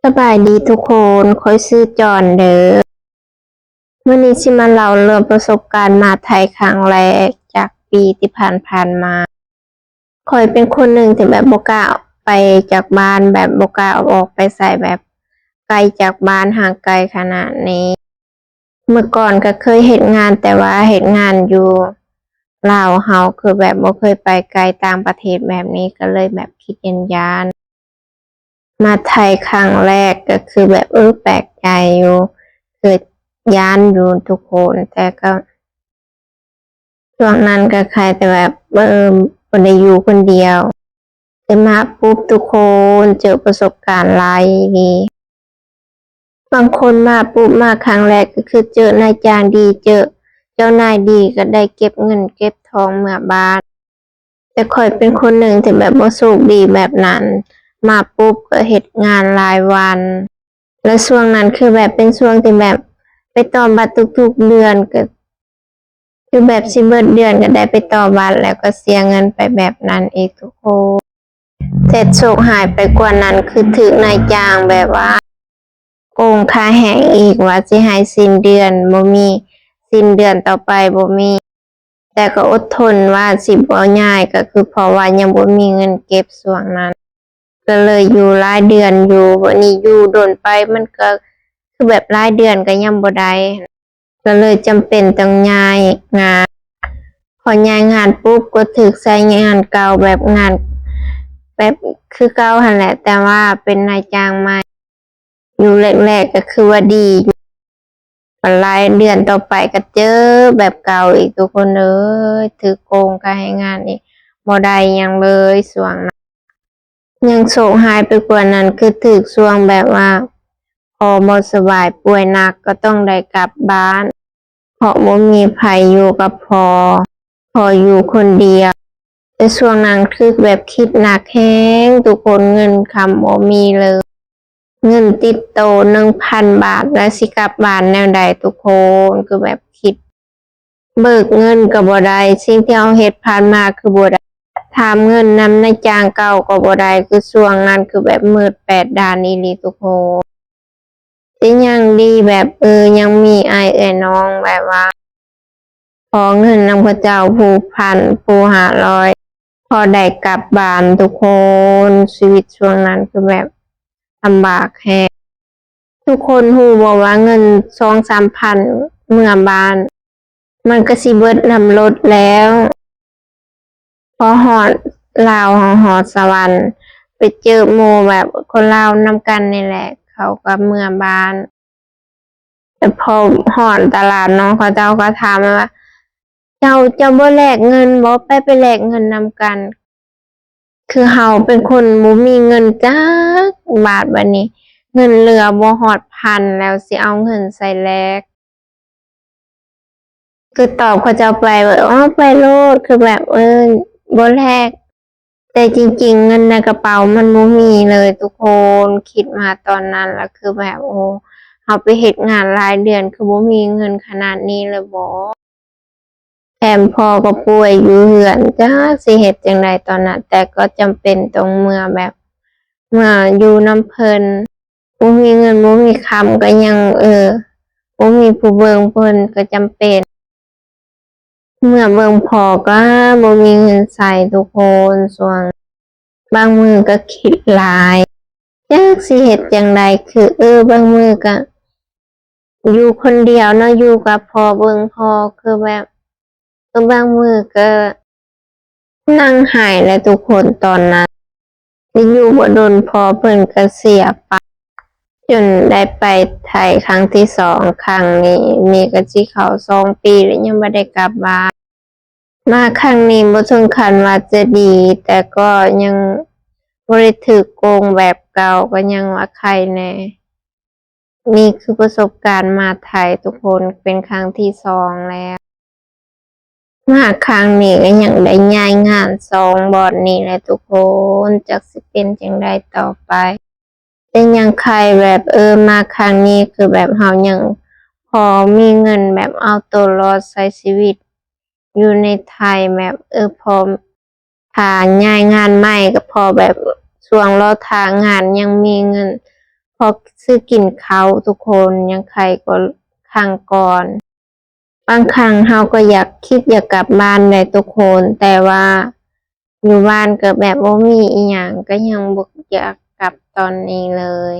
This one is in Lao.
ສະບາຍດີທຸກຄົນ, ຂ້ອຍຊື່ຈອນເດີ. ມື້ນີ້ຊິມາເລົ່າເລື່ອງປະສົບການມາໄທຄັ້ງແລກຈາກປີທີ່ຜ່ານໆມາ. ຂ້ອຍເປັນຄົນໜຶ່ງທີ່ແບບບໍ່ກ້າໄປຈາກບ້ານ, ແບບບໍ່ກ້າອອກໄປໃສ, ແບບໄກຈາກບ້ານ, ຫ່າງໄກຂະໜາດນີ້. ເມື່ອກ່ອນກໍເຄີຍເຮັດງານ, ແຕ່ວ່າເຮັດງານຢູ່ລາວເຮົາ ຄືແບບບໍ່ເຄີຍໄປໄກຕ່າງປະເທດແບບນີ້, ກໍເລີຍແບບຄິດຢ້ານໆ. ມາໄທຄັ້ງແລກກໍຄືແບບ ເອີ ແປກໃຈຢູ່, ຄືຢ້ານຢູ່ທຸກຄົນ, ແຕ່ກໍ ຊ່ວງນັ້ນກໍໄຄ ແຕ່ແບບ ເອີ ບໍ່ໄດ້ຢູ່ຄົນດຽວ. ແຕ່ມາປຸບທຸກຄົນເຈີປະສົບການຫຼາຍອີ່ຫຼີ. ບາງຄົນມາປຸບ ມາຄັ້ງແລກກໍຄືເຈີນາຍຈ້າງດີ, ເຈີເຈົ້ານາຍດີ, ກໍໄດ້ເກັບເງິນເກັບທອງເມືອບ້ານ. ແຕ່ຂ້ອຍເປັນຄົນໜຶ່ງທີ່ແບບບໍ່ໂຊກດີແບບນັ້ນ, ມາປຸບກໍເຮັດງານຫຼາຍວັນ. ແລ້ວຊ່ວງນັ້ນຄືແບບເປັນຊ່ວງທີ່ແບບໄປຕໍ່ບັດທຸກໆເດືອນ, ກໍຄືແບບຊິເບິດເດືອນກໍໄດ້ໄປຕໍ່ບັດ ແລ້ວກໍເສຍເງິນໄປແບບນັ້ນອີກທຸກຄົນ. ແຕ່ໂຊກຮ້າຍໄປກວ່ານັ້ນ ຄືຖືກນາຍຈ້າງແບບວ່າໂກງຄ່າແຮງອີກ, ວ່າຊິໃຫ້ສິ້ນເດືອນ, ບໍ່ມີສິ້ນເດືອນຕໍ່ໄປ, ບໍ່ມີ. ແຕ່ກໍອົດທົນວ່າຊິບໍ່ຍ້າຍ, ກໍຄືເພາະວ່າຍັງບໍ່ມີເງິນເກັບຊ່ວງນັ້ນ, ກໍເລີຍຢູ່ຫຼາຍເດືອນຢູ່. ບັດນີ້ຢູ່ດົນໄປ ມັນກໍຄືແບບຫຼາຍເດືອນກໍຍັງບໍ່ໄດ້, ກໍເລີຍຈຳເປັນຕ້ອງຍ້າຍງານ. ພໍຍ້າຍງານປຸບ ກໍຖືກໃຊ້ງານເກົ່າ, ແບບງານແບບຄືເກົ່າຫັ້ນແຫຼະ, ແຕ່ວ່າເປັນນາຍຈ້າງໃໝ່. ຢູ່ແລກໆກໍຄືວ່າດີຢູ່, ບັດຫຼາຍເດືອນຕໍ່ໄປກໍເຈີແບບເກົ່າອີກທຸກຄົນເອີຍ, ຖືກໂກງຄ່າແຮງງານອີກ, ບໍ່ໄດ້ຫຍັງເລີຍຊ່ວງນັ້ນ. ຍັງໂຊກຮ້າຍໄປກວ່ານັ້ນ ຄືຖືກຊ່ວງແບບວ່າພໍ່ບໍ່ສະບາຍ, ປ່ວຍໜັກ, ກໍຕ້ອງໄດ້ກັບບ້ານ. ເພາະບໍ່ມີໃຜຢູ່ກັບພໍ່, ພໍ່ຢູ່ຄົນດຽວ. ແຕ່ຊ່ວງນັ້ນຄືແບບຄິດໜັກແຮງທຸກຄົນ, ເງິນຄຳບໍ່ມີເລີຍ, ເງິນຕິດໂຕໜຶ່ງພັນບາດ, ແລ້ວຊິກັບບ້ານແນວໃດທຸກຄົນ? ຄືແບບຄິດ ເບີກເງິນກໍບໍ່ໄດ້, ສິ່ງທີ່ເຮົາເຮັດຜ່ານມາຄືບໍ່ໄດ້, ຖາມເງິນນຳນາຍຈ້າງເກົ່າກໍບໍ່ໄດ້, ຄືຊ່ວງນັ້ນຄືແບບມືດແປດດ້ານອີ່ຫຼີທຸກຄົນ. ແຕ່ຍັງດີແບບ ເອີ ຍັງມີອ້າຍເອື້ອຍນ້ອງ ແບບວ່າຂໍເງິນນຳເຂົາເຈົ້າຜູ້ພັນ ຜູ້ຫ້າຮ້ອຍ ພໍໄດ້ກັບບ້ານທຸກຄົນ. ຊີວິດຊ່ວງນັ້ນຄືແບບລຳບາກແຮງ. ທຸກຄົນຮູ້ບໍ່ວ່າເງິນສອງສາມພັນເມືອບ້ານ ມັນກໍຊິເບິດນຳລົດແລ້ວ. ພໍຮອດລາວ ເຮົາຮອດສະຫວັນ ໄປເຈີໝູ່ແບບຄົນລາວນຳກັນນີ້ແຫຼະ ເຂົາກໍເມືອບ້ານ. ແຕ່ພໍຮອດຕະຫຼາດເນາະ ເຂົາເຈົ້າກໍຖາມວ່າ ເຈົ້າ ເຈົ້າບໍ່ແລກເງິນບໍ່? ໄປ ໄປແລກເງິນນຳກັນ. ຄືເຮົາເປັນຄົນບໍ່ມີເງິນຈັກບາດ, ບາດນີ້ເງິນເຫຼືອບໍ່ຮອດພັນ ແລ້ວຊິເອົາເງິນໃສແລກ? ຄືຕອບເຂົາເຈົ້າໄປວ່າ ອໍ ໄປໂລດ, ຄືແບບ ເອີ ບໍ່ແລກ. ແຕ່ຈິງໆເງິນໃນກະເປົາມັນບໍ່ມີເລີຍທຸກຄົນ. ຄິດມາຕອນນັ້ນລະຄືແບບ ໂອ້ ເຮົາໄປເຮັດງານຫຼາຍເດືອນ ຄືບໍ່ມີເງິນຂະໜາດນີ້ເລີຍບໍ? ແຖມພໍ່ກໍປ່ວຍຢູ່ເຮືອນ, ຈັກຊິເຮັດຈັ່ງໃດຕອນນັ້ນ, ແຕ່ກໍຈຳເປັນຕ້ອງເມືອແບບ ເມືອຢູ່ນຳເພິ່ນ. ບໍ່ມີເງິນບໍ່ມີຄຳກໍຍັງ ເອີ ບໍ່ມີຜູ້ເບິ່ງເພິ່ນກໍຈຳເປັນ. ເມື່ອເບິ່ງພໍ່ກໍບໍ່ມີເງິນໃຊ້ທຸກຄົນ. ຊ່ວງບາງມື້ກໍຄິດຫຼາຍ ຈັກຊິເຮັດຈັ່ງໃດ ຄື ເອີ ບາງມື້ກໍຢູ່ຄົນດຽວເນາະ ຢູ່ກັບພໍ່ ເບິ່ງພໍ່ ຄືແບບ ເອີ ບາງມື້ກໍ ນັ່ງໄຫ້ແຫຼະທຸກຄົນຕອນນັ້ນ. ແຕ່ຢູ່ບໍ່ດົນພໍ່ເພິ່ນກໍເສຍໄປ ຈົນໄດ້ໄປໄທຄັ້ງທີສອງ. ຄັ້ງນີ້ ນີ້ກໍຊິເຂົ້າສອງປີແລ້ວ ຍັງບໍ່ໄດ້ກັບບ້ານ. ມາຄັ້ງນີ້ບໍ່ເຖິງຂັ້ນວ່າຈະດີ ແຕ່ກໍຍັງບໍ່ໄດ້ຖືກໂກງແບບເກົ່າ ກໍຍັງວ່າໄຄແດ່. ນີ້ຄືປະສົບການມາໄທທຸກຄົນ ເປັນຄັ້ງທີສອງແລ້ວ. ມາຄັ້ງນີ້ກໍຍັງໄດ້ຍ້າຍງານສອງບ່ອນນີ້ແຫຼະທຸກຄົນ ຈັກຊິເປັນຈັ່ງໃດຕໍ່ໄປ. ແຕ່ຍັງໄຄແບບ ເອີ ມາຄັ້ງນີ້ຄືແບບເຮົາຍັງພໍມີເງິນແບບເອົາໂຕລອດໃຊ້ຊີວິດຢູ່ໃນໄທ ແບບ ເອີ ພໍ ຖ້າຍ້າຍງານໃໝ່ກໍພໍແບບ ຊ່ວງລໍຖ້າງານຍັງມີເງິນ ພໍຊື້ກິນເຂົ້າທຸກຄົນ ຍັງໄຄກໍຄັ້ງກ່ອນ. ບາງຄັ້ງເຮົາກໍຢາກ ຄິດຢາກກັບບ້ານແຫຼະທຸກຄົນ ແຕ່ວ່າຢູ່ບ້ານກໍແບບບໍ່ມີອີ່ຫຍັງ ກໍຍັງບໍ່ຢາກກັບຕອນນີ້ເລີຍ.